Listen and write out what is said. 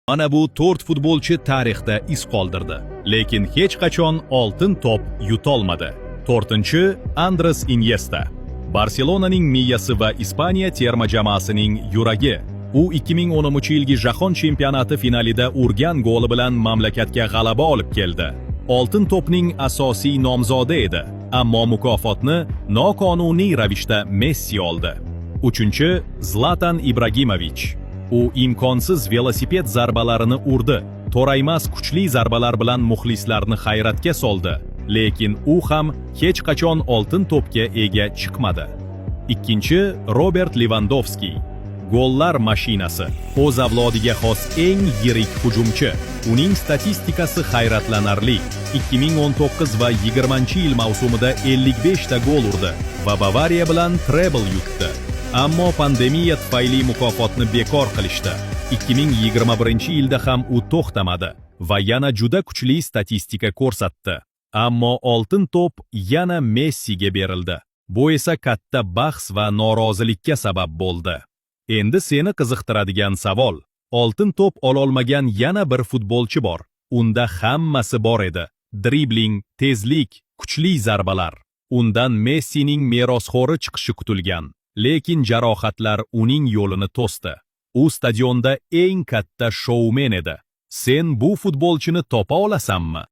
Mana bu to'rt futbolchi tarixda iz qoldirdi, lekin hech qachon Oltin to'p yutolmadi. To'rtinchi, Andres Inyesta. Barselonaning miyasi va Ispaniya terma jamoasining yuragi. U 2010-yilgi Jahon chempionati finalida urgan goli bilan mamlakatga g'alaba olib keldi. Oltin to'pning asosiy nomzodi edi, ammo mukofotni noqonuniy ravishda Messi oldi. Uchinchi, Zlatan Ibragimovich. U imkonsiz velosiped zarbalarini urdi. To'raymas kuchli zarbalar bilan muxlislarni hayratga soldi. Lekin u ham hech qachon Oltin to'pga ega chiqmadi. Ikkinchi, Robert Levandovski. Gollar mashinasi. O'z avlodiga xos eng yirik hujumchi. Uning statistikasi hayratlanarli. 2019 va 20-yil mavsumida 55 ta gol urdi va Bavariya bilan treble yutdi. Ammo pandemiya tufayli mukofotni bekor qilishdi. 2021-yilda ham u to'xtamadi va yana juda kuchli statistika ko'rsatdi. Ammo Oltin to'p yana Messiga berildi. Bu esa katta bahs va norozilikka sabab bo'ldi. Endi seni qiziqtiradigan savol. Oltin to'p ololmagan yana bir futbolchi bor. Unda hammasi bor edi. Dribling, tezlik, kuchli zarbalar. Undan Messining merosxo'ri chiqishi kutilgan. Lekin jarohatlar uning yo'lini to'sdi. U stadionda eng katta shoumen edi. Sen bu futbolchini topa olasanmi?